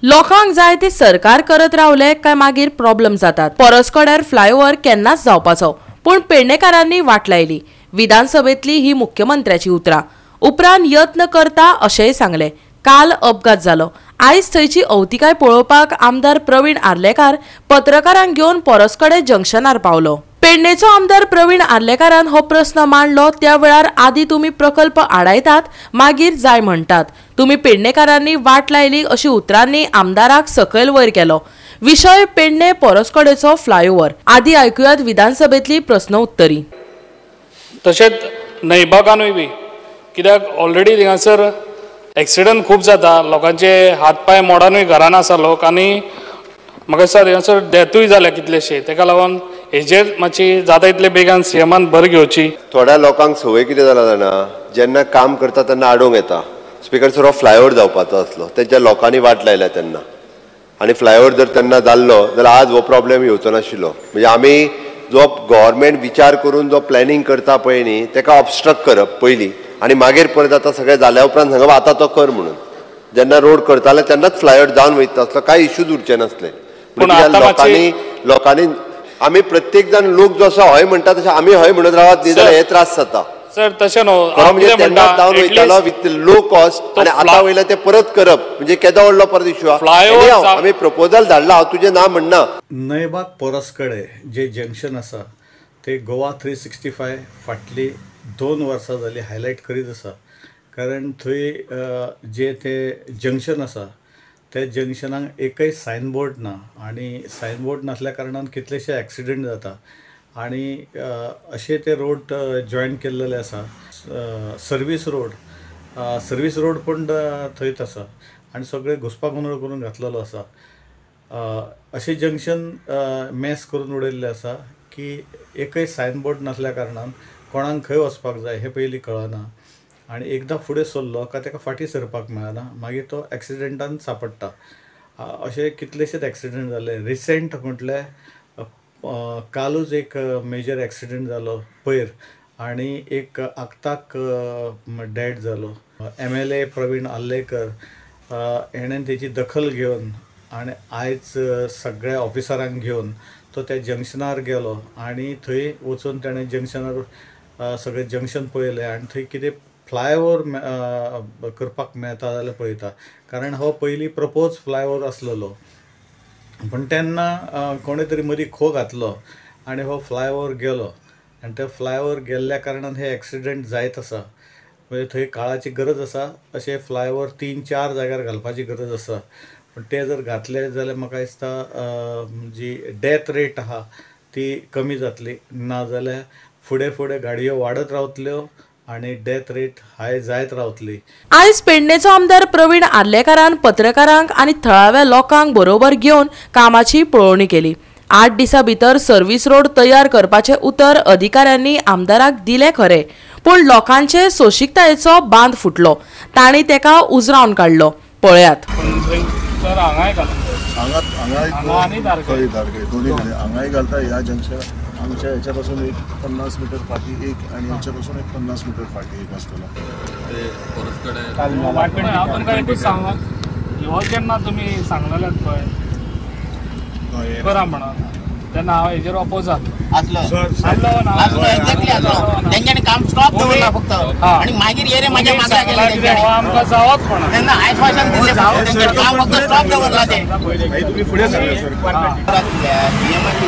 लोकांक जाय ते सरकार करत रावले काय मागीर प्रॉब्लेम जातात. पोरस्कड्यार फ्लायओव्हर केन्नाच जावपाचो, पूण पेडणेकारांनी वाट लायली. विधानसभेतली ही मुख्यमंत्र्याची उतरां. उपरांत यत्न करता अशेंय सांगलें. काल अपघात जालो. आयज थंयची अवतिकाय पळोवपाक आमदार प्रवीण आर्लेकार पत्रकारांक घेवन पोरस्कडे जंक्शनार पावलो. पेडणेचो आमदार प्रवीण आर्लेकारान हो प्रस्न मांडलो त्या वेळार आदी तुमी प्रकल्प आडायतात, मागीर जाय म्हणटात. तुमी पेडणेकारांनी वाट लायली अशी उतरांनी आमदाराक सकयल वयर केलो. विशय पेडणे पोरस्कडेचो फ्लायओव्हर. आदी आयकुयात विधानसभेतली प्रस्न उत्तरी. तशेंच न्हयबागानूय बी कित्याक ऑलरेडी थिंगासर एक्सिडंट खूब जाता, लोकांचे हात पांय मोडानूय घरान आसा लोक आनी म्हाका दिसता थिंगासर डेथूय जाल्या कितलेशे. तेका लागून हेजेर मातशी जाता इतले बेगान सीएमान भर घेवची. थोड्या लोकांक संवय कितें जाला जाणा, जेन्ना काम करता तेन्ना आडोवंक येता. स्पिकर सर, हो फ्लायओवर जावपाचो आसलो, तेंच्या लोकांनी वाट लायल्या तेन्ना, आनी फ्लायओवर जर तेन्ना जाल्लो जाल्यार आज हो प्रॉब्लेम येवचो नाशिल्लो. म्हणजे आमी जो गव्हर्मेंट विचार करून जो प्लॅनिंग करता पळय न्ही, तेका ऑबस्ट्रक्ट करप पयलीं आनी मागीर परत आतां सगळें जाल्या उपरांत सांगप आतां तो कर म्हणून. जेन्ना रोड करताले तेन्नाच फ्लायओवर जावन वयता आसलो, कांय इश्यूज उरचे नासले. पूण लोकांनी लोकांनी आमी प्रत्येक जाण लोक जो आसा हय म्हणटा तशें आमी हय म्हणत रावत न्ही जाल्यार हे त्रास जाता. सर तशें न्हू, म्हणजे तेन्ना जावन वयतालो विथ लो कॉस्ट आनी आतां वयलें तें परत करप म्हणजे केदो व्हडलो परत इश्यू. आमी प्रपोजल धाडला, हांव तुजें ना म्हणना. न्हयबाग पोरस्कडे जे जंक्शन आसा ते गोवा 365 फाटली 2 वर्सां जाली हायलायट करीत आसा. कारण थंय जे ते जंक्शन आसा त्या जंक्शनाक एकय सायनबोर्ड ना आनी सायनबोर्ड नासल्या कारणान कितलेशे एक्सिडंट जाता आनी अशे ते रोड जॉयन केल्लेले आसा. सर्वीस रोड, सर्वीस रोड पण थंयच आसा आनी सगळे घुसपा गोंदळ करून घातलेलो आसा. अशें जंक्शन मॅस करून उडयल्लें आसा की एकय सायनबोर्ड नासल्या कारणान कोणाक खंय वचपाक जाय हें पयलीं कळना आनी एकदां फुडें सरलो काय ताका फाटीं सरपाक मेळना, मागीर तो एक्सिडंटान सांपडटा. अशे कितलेशेच एक्सिडंट जाले. रिसेंट म्हटल्यार कालूच एक मेजर एक्सिडंट जालो पयर आनी एक आक्ताक डेड जालो. MLA Praveen Arlekar हेणें तेची दखल घेवन आनी आयज सगळ्या ऑफिसरांक घेवन तो त्या जंक्शनार गेलो आनी थंय वचून ताणें जंक्शनार सगळें जंक्शन पळयलें आनी थंय कितें फ्लायओवर करपाक मेळटा जाल्यार पळयता. कारण हो पयलीं प्रपोज फ्लायओवर आसलेलो, पूण तेन्ना कोणे तरी मदीं खो घातलो आनी हो फ्लायओवर गेलो आनी ते फ्लायओवर गेल्ल्या कारणान हे एक्सिडंट जायत आसा. म्हणजे थंय काळाची गरज आसा अशें फ्लायओवर 3-4 जाग्यार घालपाची गरज आसा. पूण ते जर घातले जाल्यार म्हाका दिसता जी डेथ रेट आहा ती कमी जातली, ना जाल्यार फुडें फुडें गाडयो वाडत रावतल्यो आनी डेथ रेट हाय जायत रावतली. आयज पेडणेचो आमदार प्रवीण आर्लेकारान पत्रकारांक आनी थळाव्या लोकांक बरोबर घेवन कामाची पळोवणी केली. 8 दिसां भितर सर्वीस रोड तयार करपाचें उतर अधिकाऱ्यांनी आमदाराक दिलें खरें, पूण लोकांचे सोंशिकतायेचो बांद फुटलो. तांणी तेका उजरावन काडलो. पळयात. सर हांगाय घालता, हांगाय घालता. ह्या जंक्शनार आमच्या ह्याच्या पासून एक 50 मिटर फाटी एक आनी ह्याच्या पासून एक 50 मिटर फाटी एक आसतलो. हांव तुमकां एकूच सांग, ह्यो जेन्ना तुमी सांगलेलें पळय करा म्हणून तेन्ना हांव हेजेर ऑपोज आसलो. तेंच्यांनी काम स्टॉप दवरला फक्त आनी मागीर ये रे माझ्या मागण्या केल्या तेंच्यांनी. आमकां जावत म्हणून तेन्ना आश्वासन दिलें, तेंचें काम फक्त स्टॉप दवरला. ते सीएमाची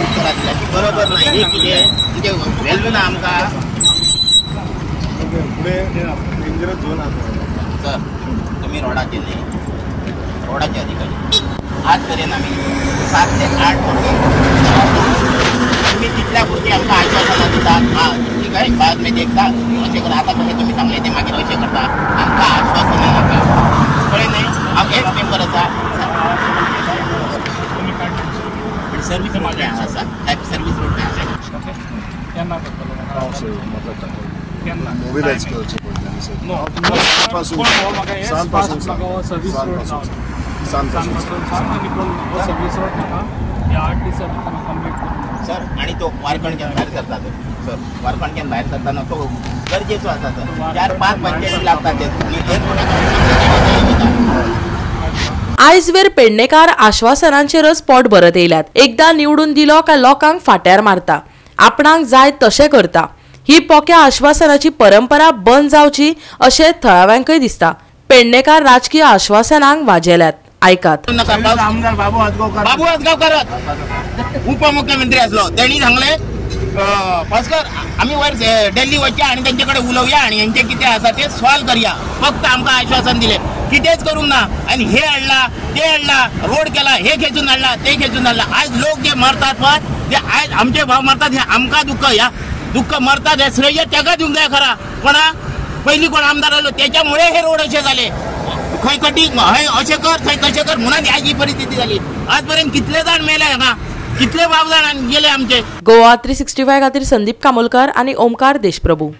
उत्तरां दिल्या की बरोबर ना, हे कितें कितें व्हॅल्यू ना आमकां. सर तुमी रोडाचे न्ही, रोडाचे अधिकारी. आज पर्यंत आमी 7 ते 8 वर्सां तुमी तितल्या पुरती आमकां आश्वासनां दितात. हां ठीक आहे, बाद में देखता अशें करून आतां कशें तुमी सांगलें तें मागीर अशें करता. आमकां आश्वासनां नाका, कळ्ळें न्ही. हांव एक मेंबर आसा, सर्वीस रोड आसा, सर्वीस रोड आसा. केन्ना करतलो? केन्ना मोबिलायज करचें पडटलें sir. Service road service road म्हाका ह्या 8 दिसां भितर कंप्लीट करून सर. आनी तो वारखंडच्यान भायर सरता तो सर, वारखंडच्यान भायर सरतना तो गरजेचो आसा सर. 4-5 पंचायती लागता ते. आयजवेर पेडणेकार आश्वासनांचेरच पोट भरत येयल्यात. एकदा निवडून दिलो काय लोकांक फाट्यार मारता, आपणाक जाय तशें करता. ही पोक्या आश्वासनाची परंपरा बंद जावची अशें थळाव्यांकय दिसता. पेडणेकार राजकीय आश्वासनांक वाजेल्यात. आयकात. आमदार बाबू आजगांवकर उपमुख्यमंत्री आसलो तेणी सांगले पास्कर आमी वयर दिल्ली वचया आनी तेंचे कडेन उलोवया आनी हेंचे कितें आसा ते सॉल्व करया. फक्त आमकां आश्वासन दिलें, कितेंच करूंक ना. आनी हे हाडला ते हाडला, रोड केला, हे खेचून हाडला ते खेचून हाडला. आज लोक जे मरतात पळय ते आज आमचे भाव मरतात, हे आमकां दुःख, ह्या दुःख मरतात हे श्रेय तेका दिवंक जाय खरा. कोणा पयलीं कोण आमदार आलो तेच्यामुळे हे रोड अशे जाले. खंय कटींग हय अशें कर थंय तशें कर म्हणून आज ही परिस्थिती जाली. आजपर्यंत कितले जाण मेले हांगा, कितले बाब जाण गेले आमचे. गोवा 365 खातीर संदीप कामोलकर आनी ओमकार देशप्रभू.